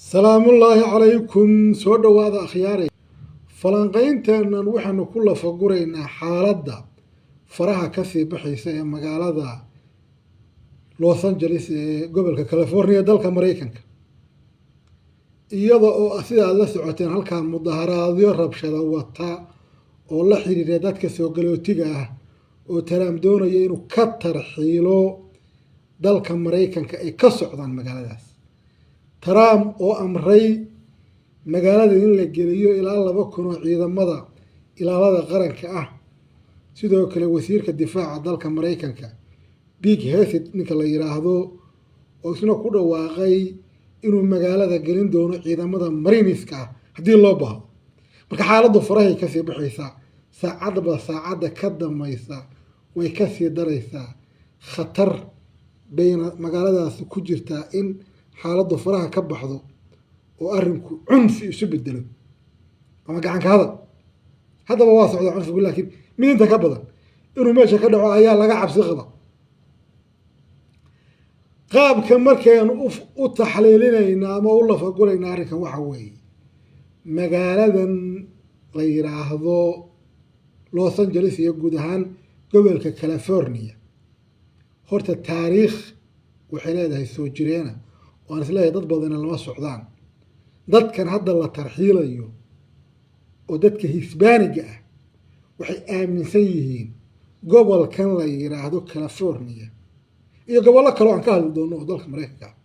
Salaamullaahi calaykum. Soo dhowaada, akhyaaray. Falanqaynteennan waxaanu ku lafaguraynaa xaaladda faraha kasii baxaysa ee magaalada Los Angeles ee gobolka California, dalka Mareykanka, iyada oo sida aada la socoteen halkaa mudaharaadyo rabshada wata oo la xiriira dadka soo galootiga ah oo Trump doonaya inuu ka tarxiilo dalka Mareykanka ay ka socdaan magaaladaas. Trump oo amray magaalada in la geliyo ilaa 2000 oo ciidamada ilaalada qaranka ah. Sidoo kale wasiirka difaaca dalka Mareykanka, Pete Hegseth ninka la yiraahdo, oo isna ku dhawaaqay inuu magaalada gelin doono ciidamada Marines-ka ah haddii loo baahdo. Marka xaaladdu farahay kasii baxaysaa, saacadba saacadda ka dambaysa way kasii daraysaa. Khatar bayna magaaladaasi ku jirtaa in xaaladdu faraha ka baxdo oo arrinku cunfi isu bedelo ama gacanka hadal. Haddaba waa socdaa cunfigu, laakiin mid inta ka badan inuu meesha ka dhaco ayaa laga cabsi qaba. Qaabka markaynu u taxliilinayna ama u lafagurayna arrinkan waxa weeye, magaaladan la yiraahdo Los Angeles iyo guud ahaan gobolka California horta taariikh waxay leedahay soo jireena oo aan isleeyahay dad badana lama socdaan. Dadkan hadda la tarxiilayo oo dadka Hisbaaniga ah waxay aaminsan yihiin gobolkan la yiraahdo California iyo gobollo kaleo aan ka hadli doono oo dalka Mareykanka ah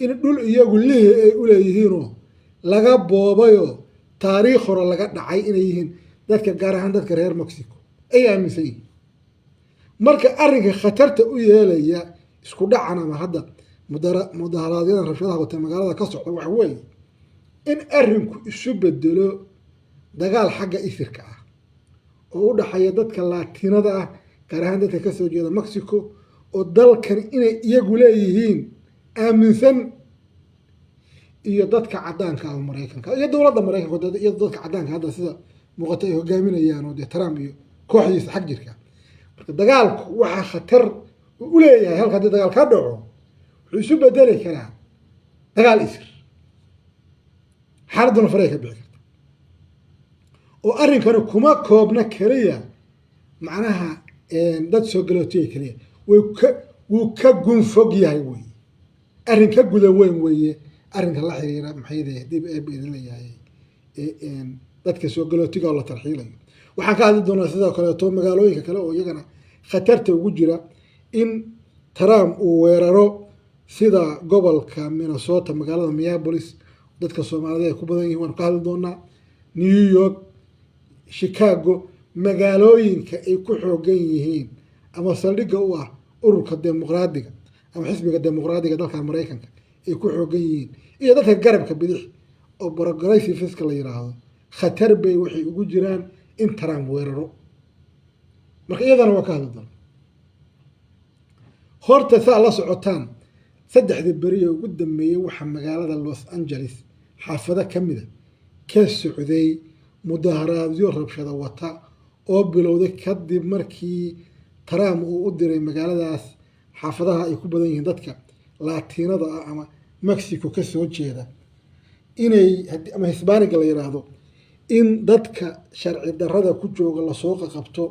in dhul iyagu lihi ay uleeyihiinoo laga boobayoo taariikh hore laga dhacay inay yihiin dadka, gaar ahaan dadka reer Mexico, ay aaminsan yihiin. Marka arrinka khatarta u yeelaya isku dhacan ama hadda mudaharaadyada rabshadaha wata magaalada ka socda waxa weeye in arrinku isu bedelo dagaal xagga isirka ah oo u dhaxeeya dadka Laatinada ah, gaar ahaan dadka kasoo jeeda Mexico oo dalkan inay iyagu leeyihiin aaminsan, iyo dadka caddaanka ah oo Maraykanka iyo dowladda Maraykanka, iyo dadka caddaanka hadda sida muuqata ay hogaaminayaan oo dee Trump iyo kooxdiisa xag jirka. Marka dagaalku waxaa khatar uu u leeyahay halka haddii dagaal ka dhaco wuxuu isu bedeli karaa dagaal isir, xaaladduna faray ka bixi karta. Oo arrinkani kuma koobna keliya macnaha dad soo galootiya keliya, way ka wuu ka gun fog yahay wey, arrin ka guda weyn weeye arrinka la xiriira maxayde dib eeba idin leeyahay dadka soo galootiga oo la tarxiilayo. Waxaan ka hadli doonaa sidoo kaleeto magaalooyinka kale oo iyagana khatarta ugu jira in Trump uu weeraro, sida gobolka Minnesota, magaalada Minneapolis, dadka Soomaalida ay ku badan yihiin, waanu ka hadli doonaa New York, Chicago, magaalooyinka ay ku xoogan yihiin ama saldhigga u ah ururka dimuqraadiga ama xisbiga dimuqraadiga dalka Maraykanka ay ku xoogan yihiin iyo dadka garabka bidix oo progressives-ka la yiraahdo. Khatar bay waxay ugu jiraan in Trump weeraro. Marka iyadana waa ka hadli doona. Horta saa la socotaan, saddexdii beri ee ugu dambeeyey waxaa magaalada Los Angeles xaafado ka mida ka socday mudaharaadyo rabshada wata oo bilowday kadib markii Trump uu u diray magaaladaas xaafadaha ay ku badan yihiin dadka Laatiinada ah ama Mexico ka soo jeeda inay ama Hisbaaniga la yiraahdo in dadka sharci darrada ku jooga lasoo qaqabto,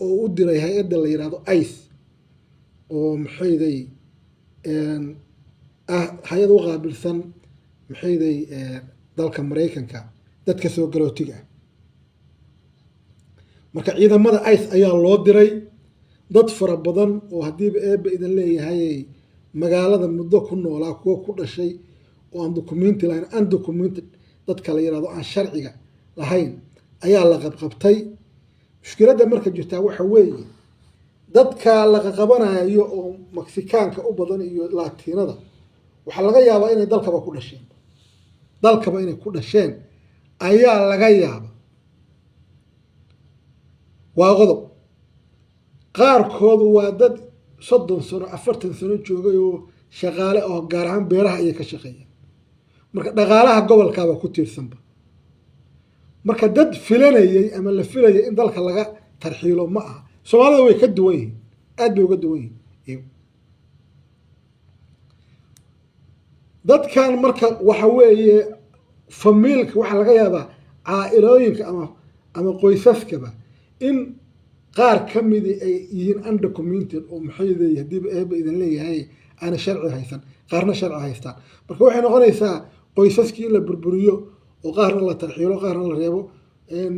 oo u diray hay-adda la yiraahdo ICE oo maxayday ah hay-ad u qaabilsan maxayday dalka Maraykanka dadka soo galootiga ah. Marka ciidamada ICE ayaa loo diray. Dad fara badan oo haddiiba eebba idin leeyahay magaalada muddo ku noolaa, kuwo ku dhashay oo aan dukumenti lahayn, undocumented dadka la yirahdo, aan sharciga lahayn, ayaa la qabqabtay. Mushkiladda marka jirtaa waxa weeye dadka la qaqabanayo oo Mexicaanka u badan iyo Laatiinada waxaa laga yaabaa inay dalkaba ku dhasheen, dalkaba inay ku dhasheen ayaa laga yaaba. Waa qodob. Qaarkoodu waa dad 30 sano, 40 sano joogay oo shaqaale oo gaar ahaan beeraha ayay ka shaqeeyaan. Marka dhaqaalaha gobolkaaba ku tiirsanba. Marka dad filanayay ama la filayay in dalka laga tarxiilo ma aha. Soomaalida way ka duwan yihiin, aad bay uga duwan yihiin iyagu. Dadkan marka waxa weeye famiilka, waxaa laga yaabaa caa-ilooyinka ama qoysaskaba in qaar ka midi ay yihiin undocumented oo maxayday, hadiiba Eeba idin leeyahay, aana sharci haysan, qaarna sharci haystaan. Marka waxay noqonaysaa qoysaskii in la burburiyo oo qaarna la tarxiilo, qaarna la reebo,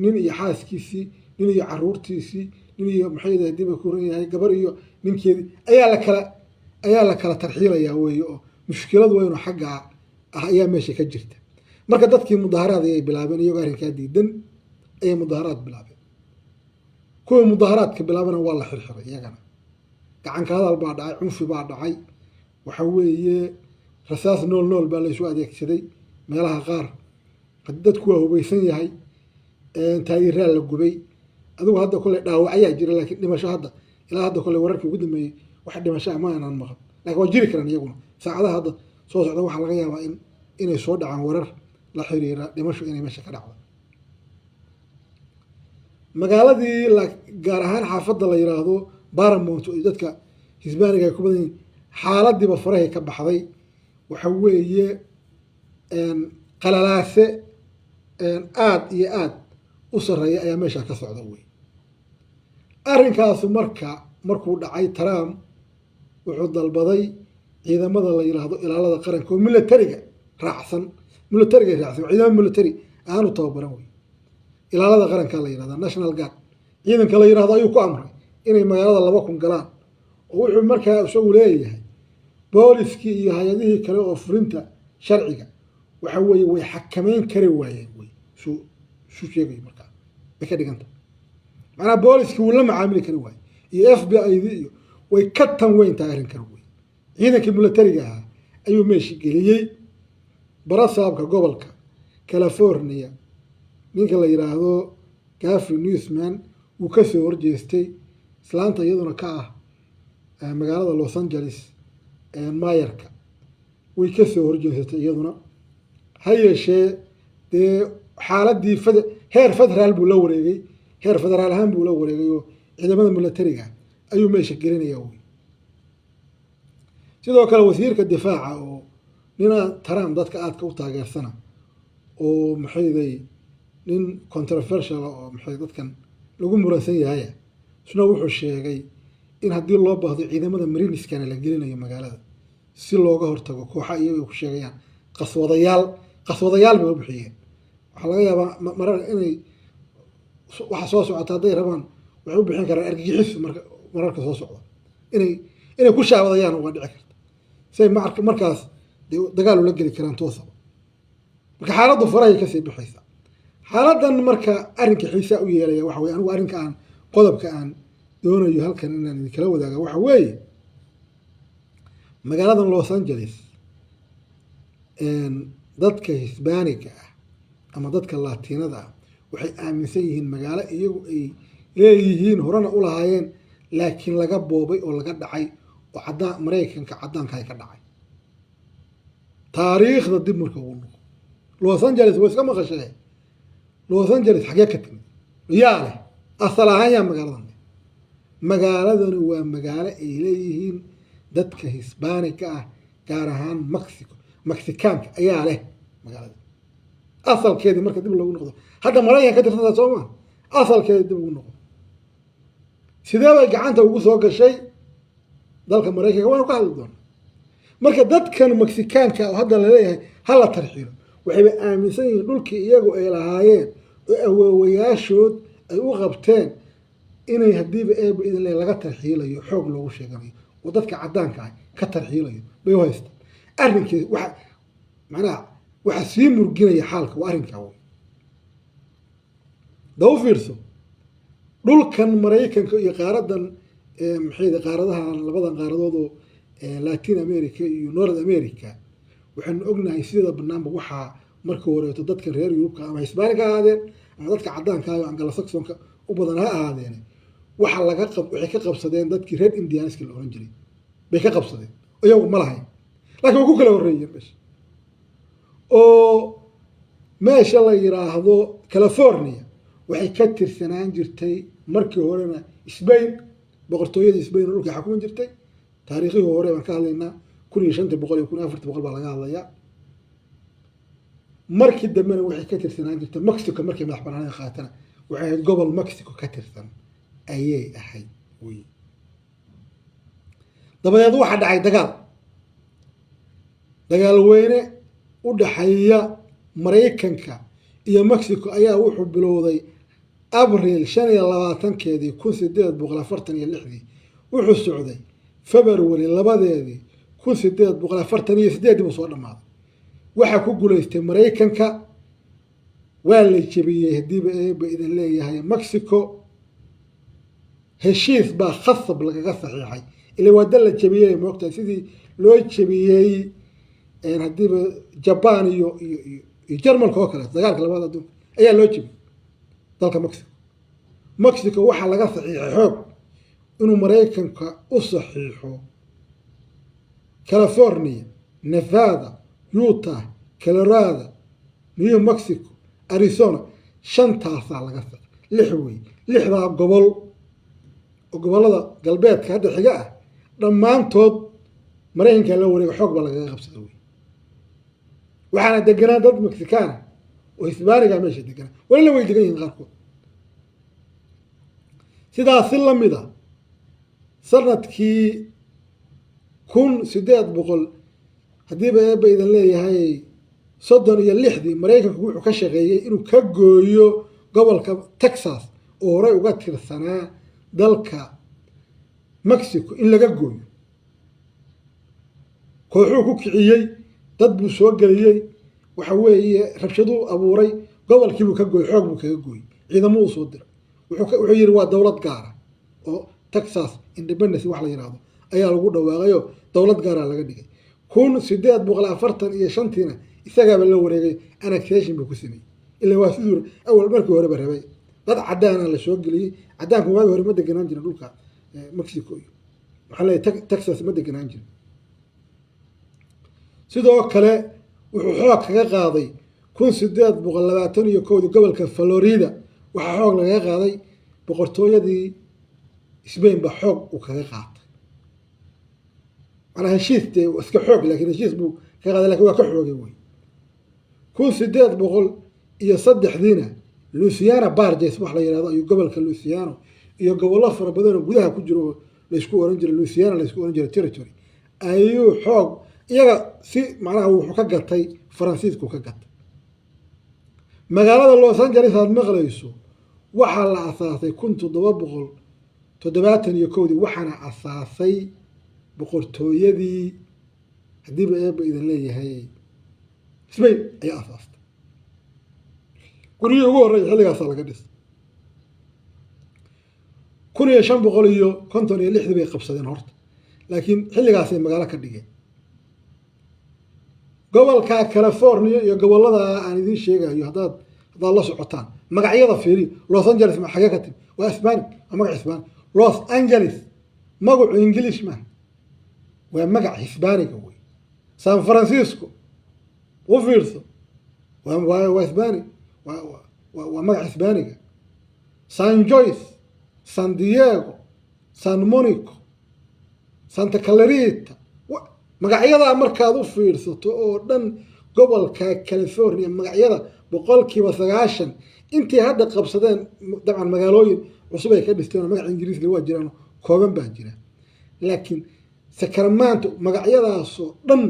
nin iyo xaaskiisii, nin iyo caruurtiisii, nin iyo maxayday, hadiiba ku ran yahay, gabar iyo ninkeedii ayaa la kala tarxiilayaa weeye. Oo mushkilad weynu xaggaa ah ayaa meesha ka jirta. Marka dadkii mudaharaad ayay bilaabeen, iyagoo arrinkaa diidan ayay mudaharaad bilaabeen. Kuwii mudaharaadka bilaabana waa la xirxiray iyagana. Gacanka hadal baa dhacay, cunfi baa dhacay, waxa weeye rasaas nool nool baa laysu adeegsaday meelaha qaar. Dadku waa hubaysan yahay, taayiraa la gubay. Adigu hadda kolley dhaawac ayaa jira, laakiin dhimasho hadda ilaa hadda kolley wararkii ugu dambeeyey wax dhimasho ah ma aanan maqan, lakin waa jiri karaan iyaguna. Saacadaha hadda soo socda waxaa laga yaabaa inay soo dhacaan warar la xiriira dhimasho inay meesha ka dhacdo. Magaaladii, gaar ahaan xaafadda la yiraahdo Paramount oo dadka Hisbaaniga ay ku badan yihiin, xaaladiiba farahay ka baxday. Waxa weeye qalalaase aada iyo aada u sarreeya ayaa meesha ka socda wey. Arrinkaasu marka markuu dhacay, Trump wuxuu dalbaday ciidamada la yiraahdo Ilaalada Qaranka oo militariga raacsan, militariga raacsan, ciidamada military aanu tababaran wey. Ilaalada Qaranka la yirahda, National Guard ciidanka la yirahdo, ayuu ku amray inay magaalada 2000 galaan. Oo wuxuu markaa isagu leeyahay booliskii iyo hay-adihii kale oo fulinta sharciga waxa weeye way xakameyn kari waayeen wey. Suu sheegayo markaa bay ka dhiganta, macnaha booliskii wuu la macaamili kari waaye iyo FBI di iyo way ka tan weyn tahay arrinkan wey. Ciidankii militariga ahaa ayuu meesha geliyey. Barasaabka gobolka California, ninka la yiraahdo Gavin Newsom, wuu kasoo horjeestay. Islaanta iyaduna ka ah magaalada Los Angeles maayarka way kasoo horjeesatay iyaduna. Ha yeeshee dee xaaladii heer federaal buu la wareegay, heer federaal ahaan buu la wareegay oo ciidamada militariga ayuu meesha gelinaya wey. Sidoo kale wasiirka difaaca oo nina Trump dadka aadka u taageersana oo maxayday nin controversial oo maxay dadkan lagu muransan yahay, isna wuxuu sheegay in haddii loo baahdo ciidamada Marineskana la gelinayo magaalada si looga hortago kooxa iyaga ku sheegayaan qaswadayaal. Qaswadayaal bay u bixiyeen. Waxaa laga yaabaa marar inay waxa soo socota hadday rabaan waxay u bixin karaan argagixisu. Marka mararka soo socda inay ku shaabadayaan waa dhici karta, say markaas dee dagaal ula geli karaan toosaba. Marka xaaladdu farahay kasii bixaysa xaaladdan. Marka arrinka xiisaa u yeelaya waxa weye, anigu arrinka aan qodobka aan doonayo halkan inaan idinkala wadaaga waxa weeye, magaaladan Los Angeles dadka Hisbaaniga ah ama dadka Latiinada ah waxay aaminsan yihiin magaalo iyagu ay leeyihiin, horena u lahaayeen, laakiin laga boobay oo laga dhacay oo caddaan Maraykanka caddaanka ay ka dhacay. Taariikhda dib marka ugu noqo, Los Angeles way iska maqashee. Los Angeles xagee ka timid? Yaa leh asal ahaan? Yaa magaaladan leh? Magaaladani waa magaalo ay leeyihiin dadka Hisbaaniga ah, gaar ahaan Mexico, Mexicaanka ayaa leh magaalada asalkeedii. Marka dib loogu noqdo, hadda Maraykan ka tirsantaa soo maa, asalkeedii dib ugu noqdo, sidee bay gacanta ugu soo gashay dalka Maraykanka? Waanu ka hadli doonaa. Marka dadkan Mexicaanka oo hadda laleeyahay hala tarxiilo waxayba aaminsan yihiin dhulkii iyagu ay lahaayeen oo awoowayaashood ay u qabteen inay haddiiba Eeba idin le laga tarxiilayo, xoog loogu sheeganayo oo dadka caddaanka ah ka tarxiilayo bay u haystaan. Arrinkii waxa macnaha waxa sii murginaya xaalka waa arrinkaa wey. Da u fiirso dhulkan Maraykanka iyo qaaradan maxay qaaradahan, labadan qaaradood oo Latin America iyo North America, waxaanu ognahay sida banaanba waxaa marka horeeto dadkan reer Yurubka ama Hisbaanika ha ahaadeen ama dadka caddaanka ah oo Anglo-Saxonka u badan ha ahaadeen, waxa laga qab waxay ka qabsadeen dadkii reer Indianska la oran jiray bay ka qabsadeen. Iyagu ma lahayn, laakiin way ku kala horreeyeen meesha oo meesha la yiraahdo California waxay ka tirsanaan jirtay markii horena Spain, boqortooyada Spain oo dhulka xukumi jirtay. Taariikhihii hore baan ka hadlaynaa, 1500 iyo 1400 baa laga hadlayaa. Markii dambena waxay ka tirsanaan jirta Mexico. Markay madax banaanida qaatana waxay ahayd gobol Mexico ka tirsan ayay ahayd wey. Dabadeed waxaa dhacay dagaal weyne u dhaxeeya Maraykanka iyo Mexico ayaa wuxuu bilowday Abriil 25-keedii 1846-dii, wuxuu socday February 2-deedii 1848-dii buu soo dhamaaday. Waxaa ku guulaystay Maraykanka, waa la jebiyey. Haddiiba Eeba idin leeyahay, Mexico heshiis baa khasab lagaga saxiixay, ila waa dal la jebiyey, moogtahay, sidii loo jebiyey haddiiba Jaban iyo Jarmalka oo kale dagaalka labaad adduunka ayaa loo jebiyey dalka Mexico. Mexico waxaa laga saxiixay xoog inuu Maraykanka u saxiixo California, Nevada, Utah, Colorado, New Mexico, Arizona. Shantaasaa laga saxiixay, lix wey, lixdaa gobol oo gobollada galbeedka hadda xiga ah dhammaantood Maraykanka la wareega, xoog baa lagaga qabsada wey. Waxaana deganaa dad Mexicaana oo Hisbaaniga meesha deganaa, welina way degan yihiin qaarkood. Sidaas si lamid a, sanadkii 1800, haddiiba Eeba idin leeyahay, 36-dii, Maraykanku wuxuu ka shaqeeyey inuu ka gooyo gobolka Texas oo horey uga tirsanaa dalka Mexico in laga gooyo. Kooxuu ku kiciyey, dad buu soo geliyey, waxa weeye rabshaduu abuuray, gobolkiibuu ka gooyey, xoog buu kaga gooyey, ciidamo uu soo diray. Wuxuu yihi waa dowlad gaara oo Texas Independence wax la yihahdo ayaa lagu dhawaaqayo, dowlad gaara laga dhigay. 1845-tiina isagaaba la wareegay, annexation buu ku sameeyey, ila waa siduu awal markii horeba rabay. Dad cadaana la soo geliyey. Cadaanku waagi hore ma degenaan jirin dhulka Mexico iyo waxaa leeyahay Texas ma degenaan jirin. Sidoo kale wuxuu xoog kaga qaaday 1821-dii gobolka Florida. Waxaa xoog lagaga qaaday boqortooyadii Spain baa xoog uu kaga qaatay. Manaa heshiis dee iska xoog, lakin heshiis buu kaga qaaday, lakin waa ka xoogay wey. 1803-diina Louisiana Purchase wax la yihahdo ayuu gobolka Louisiana iyo gobollo fara badan oo gudaha ku jiro oo laysku oran jiray Louisiana, laysku oran jiray territory, ayuu xoog iyaga si macnaha wuxuu ka gatay Faransiisku ka gatay. Magaalada Los Angeles aad maqlayso waxaa la asaasay 1771-dii, waxaana asaasay boqortooyadii, haddiiba Eeba idin leeyahay, Spain ayaa asaastay. Guryihii ugu horreeya xilligaasaa laga dhisay. 1556-dii bay qabsadeen horta, laakiin xilligaasay magaalo ka dhigeen. Gobolka California iyo gobolada aan idiin sheegayo, haddaad la socotaan magacyada fiiriyo. Los Angeles ma xagee ka timi? Waa Hispanic, waa magac Hispanic. Los Angeles magacu English maaha, waa magac Hisbaaniga wey. San Francisco u fiirso, waa Hispanic, waa magac Hisbaaniga. San Jose, San Diego, San Monica, Santa Clarita, magacyadaa markaad u fiirsato oo dhan gobolka California magacyada 90% intii hadda qabsadeen, dabcan magaalooyin cusub ay ka dhisteen oo magaca Ingiriiska waa jiraan, kooban baa jira, laakiin Sacramento, magacyadaasoo dhan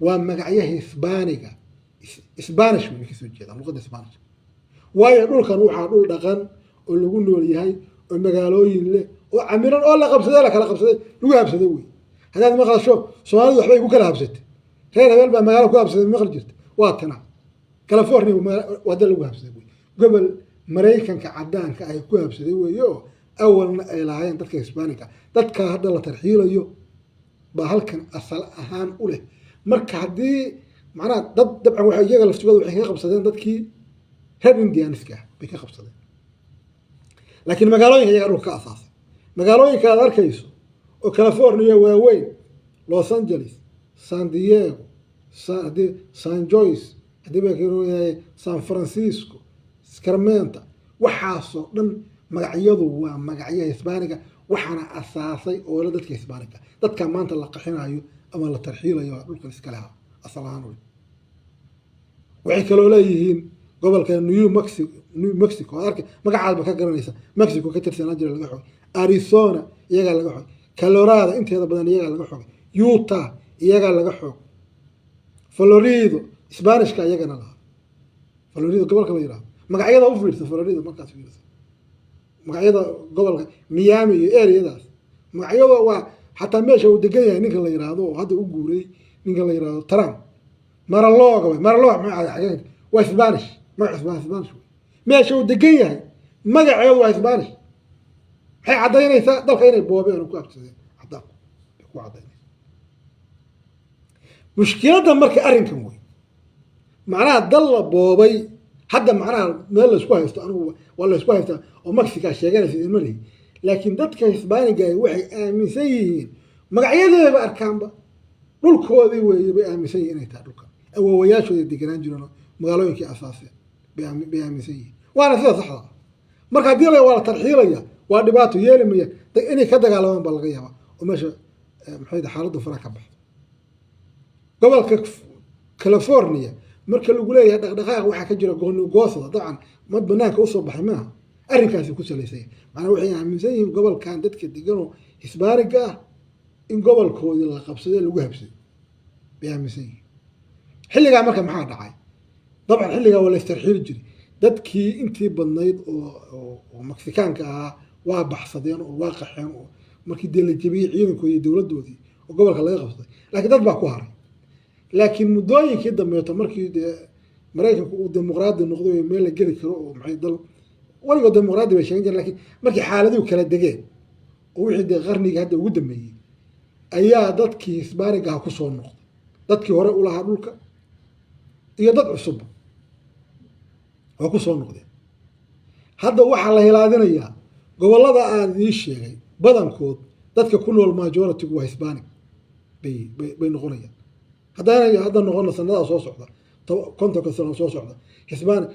waa magacyo Hisbaaniga, Spanish way kasoo jeedaan, luqadda Spanish. Waayo dhulkan waxaa dhul dhaqan oo lagu nool yahay oo magaalooyin leh oo camiran oo la qabsaday, la kala qabsaday, lagu habsaday wey. Haddaad maqasho Soomaalidu waxbay ku kala habsatay, reer hebel baa magaalo ku habsaday maqli jirta, waa tana. California waa dal lagu habsaday wey, gobol Maraykanka cadaanka ay ku habsaday weeye oo awalna ay lahaayeen dadka Hisbaanika. Dadka hadda la tarxiilayo baa halkan asal ahaan u leh. Marka haddii macnaha dad dabcan waxay iyaga laftigooda waxay ka qabsadeen dadkii reer Indianiska ah bay ka qabsadeen, laakiin magaalooyinka iyaga dhulka ka asaasay. Magaalooyinka aad arkayso oo California waaweyn, Los Angeles, San Diego, haddii San Jose, haddii baa yahay San Francisco, Sacramento, waxaasoo dhan magacyadu waa magacyo Hisbaaniga, waxaana asaasay oo la dadka Hisbaaniga. Dadka maanta la qaxinayo ama la tarxiilayo waa dhulkan iska lahaa asal ahaan wey. Waxay kaloo leeyihiin gobolka New Mexico. New Mexico arka, magacaadba ka garanaysa, Mexico ka tirsanaan jira, laga xogay. Arizona iyagaa laga xogay. Colorado inteeda badan iyagaa laga xogay. Utah iyagaa laga xoog. Florido Spanishka iyagana lahaa. Florido gobolka la yihahdo, magacyada u fiirsa. Florida markaas fiirsa magacyada gobolka, Miami iyo areadaas magacyada waa xataa meesha uu degan yahay ninka la yihahdo oo hadda u guuray, ninka la yihahdo Trump, Mar-a-Lago way. Mar-a-Lago magaca waa Spanish, magaca Spanish wey. Meesha uu degan yahay magaceedu waa Spanish. Maxay caddaynaysaa? Dalka inay boobeen oo ku absadeen cadaanku bay ku caddaynaysaa. Mushkiladda marka arrinkan wey, macnaha dal la boobay hadda, macnaha meel laysku haysto, anigu waa laysku haystaa oo Mexica sheeganaysa idinma lihi, laakiin dadka Hisbaaniga waxay aaminsan yihiin magacyadeeba arkaanba dhulkoodii weeye bay aaminsan yihiin inay tahay dhulka awoowayaashooda deganaan jireen oo magaalooyinkii asaaseen bay aaminsan yihiin, waana sida saxda ah. Marka haddii la waa la tarxiilaya, waa dhibaato yeeli maya, inay ka dagaalamaan baa laga yaabaa oo meesha maxay xaaladdu fara ka baxdo. Gobolka California marka lagu leeyahay dhaqdhaqaaq waxaa ka jira goonigoosada, dabcan mad banaanka usoo baxay maaha, arrinkaasi ku salaysanya. Macnaa waxay aaminsan yihiin gobolkan dadka deganoo Hisbaaniga ah in gobolkoodii la qabsaday, lagu habsaday bay aaminsan yihiin. Xilligaa marka maxaa dhacay? Dabcan xilligaa waa la istarxiili jiray. Dadkii intii badnayd oo Mexicaanka ahaa waa baxsadeen oo waa qaxeen oo markii dee la jebiyey ciidankoodii iyo dowladdoodii oo gobolka laga qabsaday, laakiin dad baa ku haray. Laakiin muddooyinkii dambeeto, markii dee Maraykanku uu dimuqraadi noqday oo meel la geli karo oo maxay dal weligood dimuqraadi bay sheegan jireen, lakiin markii xaaladuhu kala degeen oo wixii dee qarnigii hadda ugu dambeeyey ayaa dadkii Hisbaaniga ah kusoo noqday, dadkii hore ulahaa dhulka iyo dad cusubba waa kusoo noqdeen. Hadda waxaa la hilaadinayaa gobollada aan idiin sheegay badankood dadka ku nool majority-gu waa Hispanic bay noqonayaan. Haddana hadda noqono sanadaa soo socda, 50-ka sano soo socda, Hispanic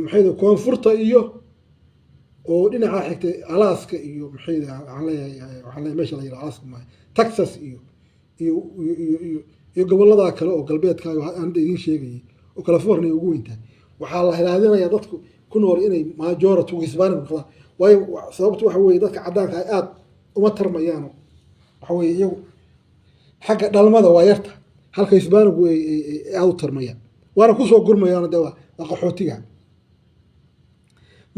maxay koonfurta iyo oo dhinacaa xigtay Alaska iyo maxay waxaan leeyahay meesha la yidhaha Alaska maaha, Texas iyo gobollada kale oo galbeedka aan hadda idiin sheegayay oo California ugu weyntahay, waxaa la hilaadinayaa dadku ku nool inay majority Hispanic noqdaan. Waayo, sababtu waxa weeye dadka caddaanka ay aada uma tarmayaan, waxa weeye iyagu xagga dhalmada waa yarta, halka Hisbaanigu ay aada u tarmayaan, waana kusoo gurmayaan de waa qaxootiga.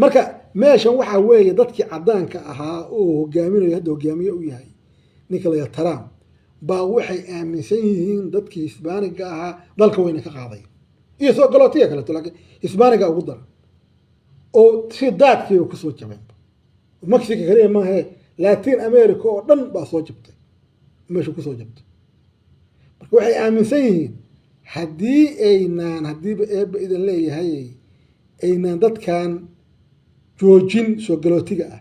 Marka meeshan waxaa weeye dadkii caddaanka ahaa oo hogaaminayo, hadda hogaamiye u yahay ninka la yidhaha Trump, baa waxay aaminsan yihiin dadkii Hisbaaniga ahaa dalka wayna ka qaaday iyo soo galootiga kaleeto, laakiin Hisbaaniga ugu daran oo si daadkiiba kusoo jabeen. Mexico kaliya maahe, Latin America oo dhan baa soo jabtay, meesha kusoo jabtay. Marka waxay aaminsan yihiin haddii aynaan, haddiiba Eebba idin leeyahay, aynaan dadkan joojin soo galootiga ah,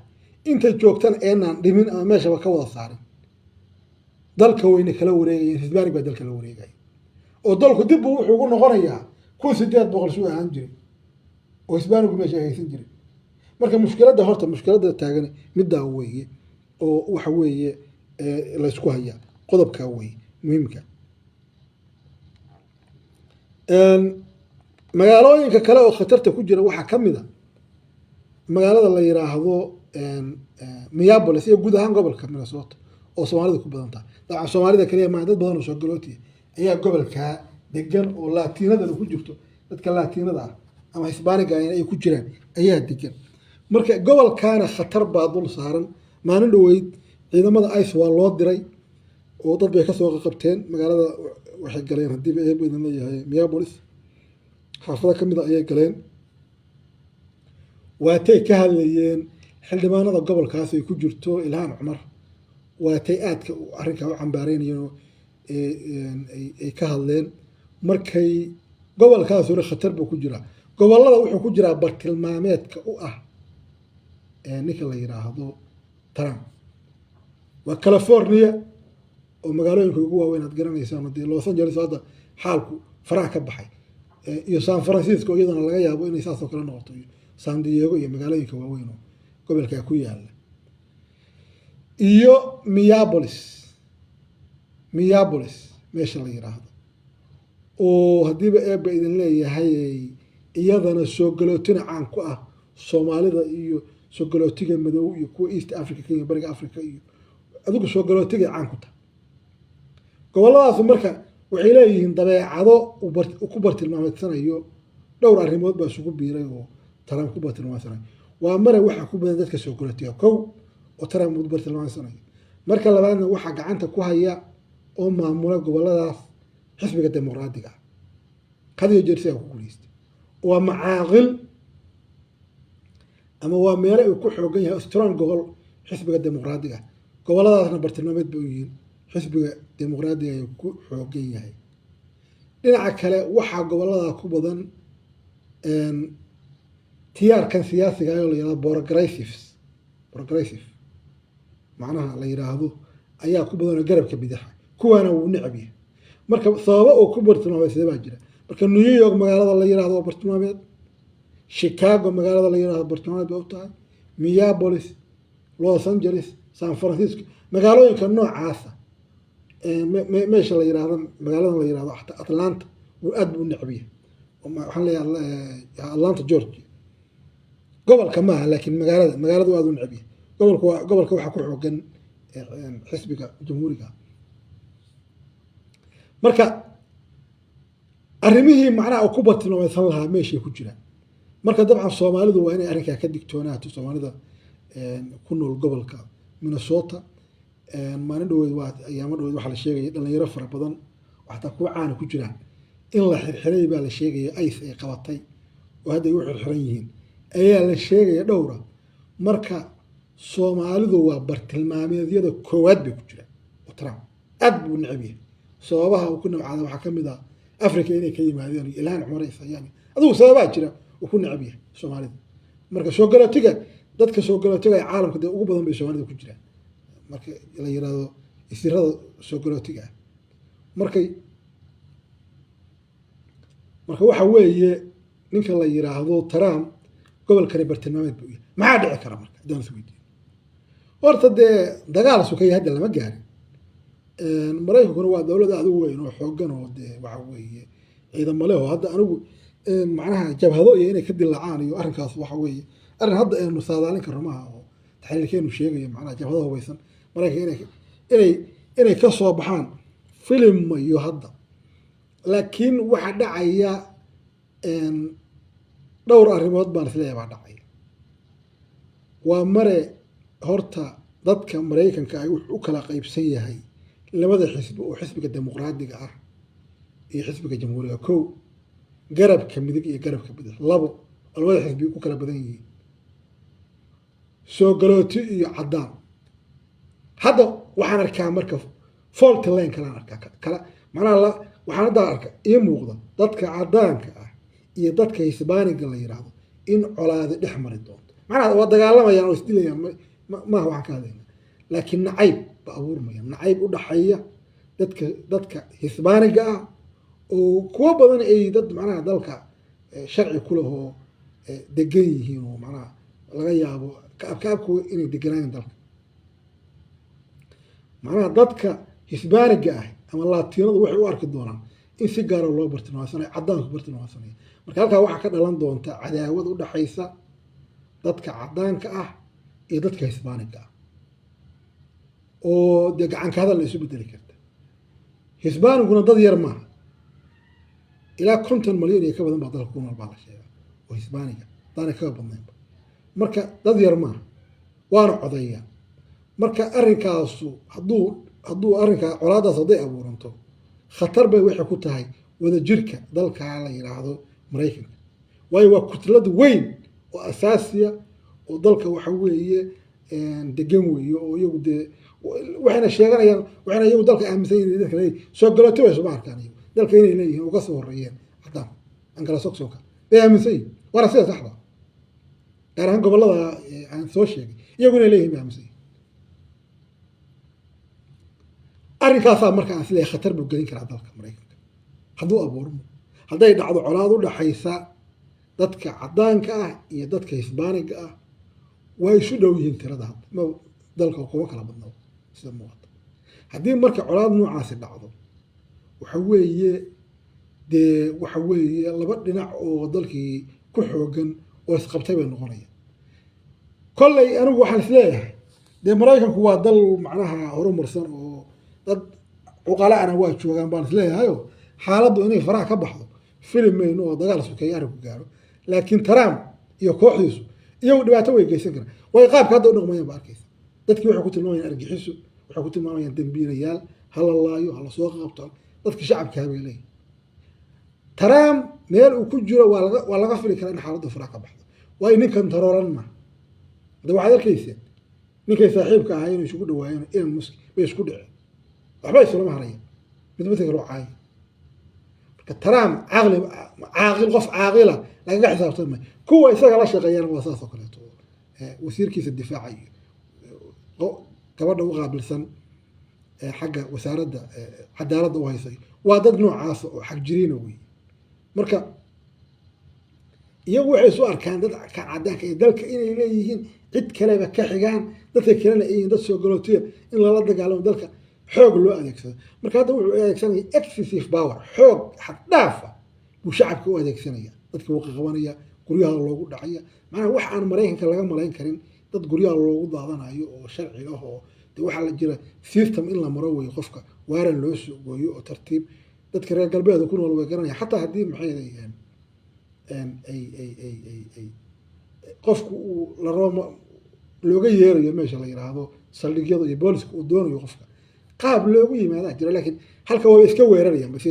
inta joogtana aynaan dhimin ama meeshaba ka wada saarin, dalka wayna kala wareegayeen. Hisbaanig baa dalka la wareegaya oo dalku dib buu wuxuu ugu noqonayaa 1800 suu ahaan jiray oo Hisbaanigu meesha haysan jiray. Marka mushkiladda horta, mushkiladda taagan middaa weeye oo waxa weeye laysku hayaa qodobkaa weeye muhiimka. Magaalooyinka kale oo khatarta ku jira waxaa ka mid a magaalada la yiraahdo Minneapolis iyo guud ahaan gobolka Minnesota oo Soomaalida ku badan tahay. Dabcan Soomaalida kaliya maa, dad badan oo soo galootiya ayaa gobolkaa degan oo Laatiinadana ku jirto, dadka Laatiinada ah ama Hisbaaniga ay ku jiraan ayaa degan. Marka gobolkaana khatar baa dul saaran. Maalin dhoweyd ciidamada ICE waa loo diray oo dad bay kasoo qabteen magaalada. Waxay galeen, hadiiba Eebba idin leeyahay, Minneapolis xaafado ka mid a ayay galeen. Waatay ka hadlayeen xildhibaanada gobolkaas ay ku jirto Ilhaan Cumar, waatay aadka arrinkaa u cambaareynayeen oo ay ka hadleen. Markay gobolkaas hore khatar buu ku jiraa. Gobolada wuxuu ku jiraa bartilmaameedka u ah ninka la yiraahdo Trump waa California oo magaalooyinka ugu waaweyn aad garanaysaan, dee Los Angeles hadda xaalku faraha ka baxay, iyo San Francisco iyadana laga yaabo inay saasoo kale noqoto, iyo San Diego iyo magaalooyinka waaweyn oo gobolkaa ku yaala, iyo Minneapolis meesha la yiraahdo. Oo haddiiba Eebba idin leeyahay, iyadana soo galootina caan ku ah, Soomaalida iyo soo galootiga madow iyo kuwa East Africa, Kenya, Bariga Africa iyo adigu soo galootigay caan ku tahay gobolladaasu. Marka waxay leeyihiin dabeecado uu ku bartilmaameedsanayo. Dhowr arrimood baa isugu biiray oo Trump ku bartilmaameedsanayo. Waa mare, waxaa ku badan dadka soo galootiga, kow, oo Trump uu bartilmaameedsanayo. Marka labaadna, waxaa gacanta ku haya oo maamula goboladaas xisbiga Dimuqraadiga ah, had iyo jeer sidaa ku guuleystay. Waa macaaqil ama waa meelo uu ku xoogan yahay, strong gobol xisbiga Dimuqraadiga. Goboladaasna bartilmaameed bay u yihiin, xisbiga Dimuqraadiga ayuu ku xoogan yahay. Dhinaca kale, waxaa gobolada ku badan tiyaarkan siyaasiga oo la yihahdo progressive, macnaha la yidhaahdo, ayaa ku badan oo garabka bidaxa, kuwaana wuu necab yahay. Marka sababo uu ku bartilmaameed baa jira. Marka New York magaalada la yihahdo waa bartilmaameed, Chicago magaalada la yihahdo bartilmaameed bay u tahay, Minneapolis, Los Angeles, San Francisco, magaalooyinka noocaasa, meesha la yihahdo, magaaladan la yihahdo xataa Atlanta wuu aad buu u necab yahay. Waxaan leeyahay Atlanta, Georgia, gobolka maaha, laakiin magaaladu aad u necab yahay. Gobolka waa gobolka waxaa ku xoogan xisbiga Jamhuuriga. Marka arrimihii macnaha uu ku bartilmaameedsan lahaa meeshay ku jiraan. Marka dabcan Soomaalidu waa inay arrinkaa ka digtoonaato. Soomaalida ku nool gobolka Minnesota, maalin dhaweyd, waa ayaamo dhaweyd, waxaa la sheegaya dhalinyaro fara badan oo xataa kuwa caana ku jiraan in la xirxiray baa la sheegaya, ICE ay qabatay oo hadda ay u xirxiran yihiin ayaa la sheegaya, dhowra. Marka Soomaalidu waa bartilmaameedyada koowaad bay ku jiraan oo Trump aad buu u necab yahay. Sababaha uu ku nabcaada waxaa ka mid ah Africa inay ka yimaadeen iyo Ilhaan Cumar isayaan. Adigu sababaa jira uu ku necab yahay Soomaalida. Marka soo galootiga, dadka soo galootiga ee caalamka dee ugu badan bay Soomaalida ku jiraan, marka la yirahdo isirada soo galootiga ah. Marka waxa weeye, ninka la yiraahdo Trump gobolkani bartilmaameed buu yahay. Maxaa dhici kara marka haddaan is weydiiyo? Horta dee dagaal sukaya hadda lama gaarin. Maraykankuna waa dowlad aad u weyn oo xoogan oo dee waxa weeye ciidamo leh, oo hadda anigu macnaha jabhado iyo inay ka dilaacaan iyo arrinkaas waxa weeye arrin hadda aynu saadaalin karno maaha, oo taxliilkeenu sheegayo macnaha jabhado hubeysan Maraykanka inay ka soo baxaan filim iyo hadda. Laakiin waxa dhacaya dhowr arrimood baan isleeyahay baa dhacaya. Waa mare, horta dadka Maraykanka ay wuxuu u kala qaybsan yahay labada xisbi, oo xisbiga Dimuqraadiga ah iyo xisbiga Jamhuuriga, kow, garabka midig iyo garabka bidix, labo, oo labada xisbi ku kala badan yihiin, soo galooti iyo caddaan. Hadda waxaan arkaa marka fault line kalaan arkaa kala, macnaha waxaan hadda arka ii muuqda dadka caddaanka ah iyo dadka Hisbaaniga la yiraahdo in colaadi dhex mari doonto. Macnaha waa dagaalamayaan oo isdilayaan maaha waxaan ka hadlayna, laakiin nacayb ba abuurmaya, nacayb u dhaxeeya dadka Hisbaaniga ah, oo kuwo badan ay dad macnaha dalka sharci ku leh oo degan yihiin, oo macnaha laga yaabo kaabkaabku inay deganaayen dalka. Macnaha dadka Hisbaaniga ah ama Latiinadu waxay u arki doonaan in si gaara loo bartilmaamsanayo, caddaanku bartilmaamsanayo. Marka halkaa waxaa ka dhalan doonta cadaawad u dhaxaysa dadka caddaanka ah iyo dadka Hisbaaniga ah, oo dee gacanka hadal la isu bedeli karta. Hisbaaniguna dad yar maaha, ilaa 50 malyan iyo ka badan baa dalka ku nool baa la sheegaa oo Hisbaaniga, daanay kaga badnaynba. Marka dad yar maaha, waana codeeya. Marka arrinkaasu hadduu arrinkaa, colaadaas hadday abuuranto, khatar bay waxay ku tahay wadajirka dalkaa la yidhaahdo Maraykanka, waayo waa kutlad weyn oo asaasiya oo dalka waxa weeye degan weeye, oo iyagu dee waxayna sheeganayaan, waxayna iyagu dalka aaminsan yihin dadka leeyihin soo galooto way suma arkaan iyagu dalka inay leeyihiin oo ka soo horeeyeen caddaan Anglo-Saxonka bay aaminsan yihin, waana sida saxda. Gaar ahaan gobollada aan soo sheegay iyagu inay leeyihin bay aaminsan yihin. Arrinkaasaa marka aan isleeyahay khatar buu gelin karaa dalka Maraykanka hadduu abuurmo, hadday dhacdo colaad u dhaxaysa dadka caddaanka ah iyo dadka Hisbaaniga ah. Waa isu dhow yihiin tirada hadda, ma dalka kuma kala badnaba sida muuqata. Haddii marka colaad noocaasi dhacdo, waxa weeye Dee waxa weeye laba dhinac oo dalkii ku xoogan oo isqabtay bay noqonayaan. Kolley anigu waxaan isleeyahay, dee Maraykanku waa dal macnaha horumarsan oo dad cuqalaana waa joogaan baan isleeyahayo, xaaladdu inay faraha ka baxdo fili mayno oo dagaal sokeeye arrinku gaaro. Laakiin Trump iyo kooxdiisu iyagu dhibaato way geysan karaan. Way qaabka hadda u dhaqmayaan ba arkaysa. Dadkii waxay ku tilmaamayaan argixiso, waxay ku tilmaamayaan dembiilayaal, hala laayo, hala soo qabto dadka shacabka bay leeyihin. Trump meel uu ku jiro waa laga fili karaa in xaaladdu faraha ka baxdo, waayo ninkan taroolan ma. Hadda waxaad arkayseen ninkay saaxiibka ahaa inay isugu dhawaayeen, Elon Musk, bay isku dhaceen, waxba isulama harayaan, mid midka kaloo caaya. Marka Trump caqli caaqil, qof caaqila lagaga xisaabtan maayo. Kuwa isaga la shaqeeyana waa saas oo kaleeto, wasiirkiisa difaaca iyo gabadha u qaabilsan xagga wasaaradda cadaaladda u haysay waa dad noocaasa oo xag jiriina wey. Marka iyagu waxay isu arkaan dad ka cadaanka iyo dalka inay leeyihiin, cid kaleba ka xigaan, dadka kalena ay yihiin dad soo galootiya, in lala dagaalamo, dalka xoog loo adeegsado. Marka hadda wuxuu adeegsanaya excessive power, xoog xad dhaafa buu shacabka u adeegsanaya. Dadka wuu qaqabanaya, guryaha loogu dhacaya, macnaha wax aan Maraykanka laga malayn karin, dad guryaha loogu daadanayo oo sharci ah, oo de waxaa la jira system in la maro wey, qofka waaran loo soo gooyo oo tartiib. Dadka reer galbeedka ku nool way garanaya, xataa haddii maxay ay qofku uu la rabo looga yeerayo meesha la yiraahdo saldhigyada iyo booliska uu doonayo, qofka qaab loogu yimaadaa jira. Laakiin halka waaba iska weerarayaan bas,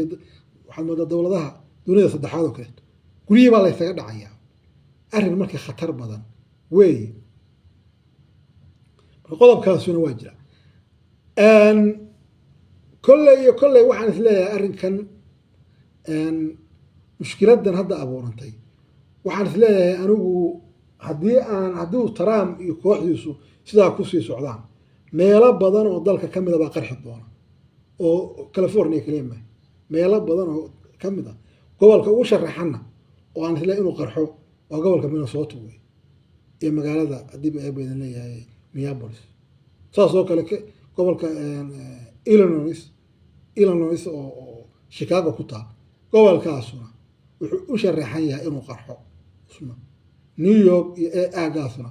waxaad moodaa dowladaha dunida saddexaad oo kaleeto, guryihii baa la ysaga dhacayaa. Arrin marka khatar badan weeye. Marka qodobkaasuna waa jira. Kolley iyo kolley waxaan isleeyahay arrinkan, mushkiladan hadda abuurantay, waxaan isleeyahay anigu haddii Trump iyo kooxdiisu sidaa kusii socdaan, meelo badan oo dalka ka mida baa qarxi doona, oo California kaliya maaha, meelo badan oo ka mid a. Gobolka ugu sharaxanna oo aan isleeyahay inuu qarxo waa gobolka Minnesota wey, iyo magaalada haddii eeba idin leeyahay Minneapolis. Saas oo kale gobolka Illinois oo Chicago ku taal, gobolkaasuna wuxuu u sharaxan yahay inuu qarxo isna. New York iyo aagaasuna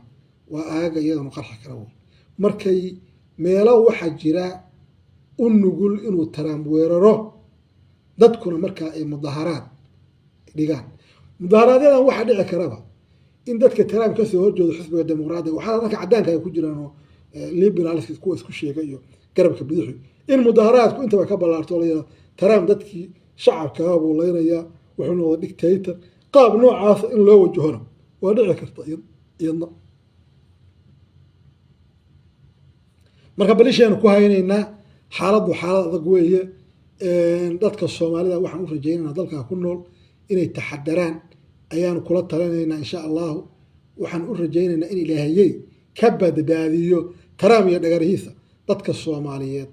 waa aaga iyadanu qarxi kara wey. Markay meelo waxaa jira u nugul inuu Trump weeraro, dadkuna markaa ay mudaharaad dhigaan. Mudaharaaadyadan waxaa dhici karaba in dadka Trump kasoo horjoodo, xisbiga Dimuqraadiga, waxaa dadka caddaanka ay ku jiraan oo liberals kuwa isku sheega iyo garabka bidixu, in mudaharaadku intaba ka ballaarto, la yidhahdo Trump dadkii shacabkaa buu leynayaa, wuxuu noqday dictator. Qaab noocaasa in loo wajahona waa dhici karta iyadna. Marka balishaanu ku haynaynaa, xaaladdu xaalad adag weeye. Dadka Soomaalida waxaan u rajaynaynaa dalkaa ku nool inay taxadaraan ayaanu kula talinaynaa, insha Allahu. Waxaan u rajaynaynaa in Ilaahayey ka badbaadiyo Trump iyo dhagarihiisa dadka Soomaaliyeed,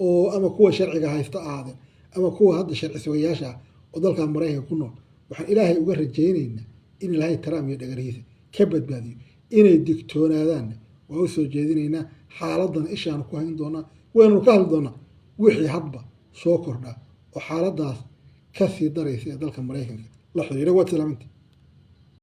oo ama kuwa sharciga haysta ahaadeen ama kuwa hadda sharci sugayaasha ah oo dalka Maraykanka ku nool. Waxaan Ilaahay uga rajaynaynaa in Ilaahay Trump iyo dhagarihiisa ka badbaadiyo. Inay digtoonaadaanna waa u soo jeedinaynaa. Xaaladana ishaanu ku hayn doonaa, waynu ka hadli doonaa wixii hadba soo kordha oo xaaladaas ka sii daraysa ee dalka Maraykanka la xiriira. Waad salaamanti.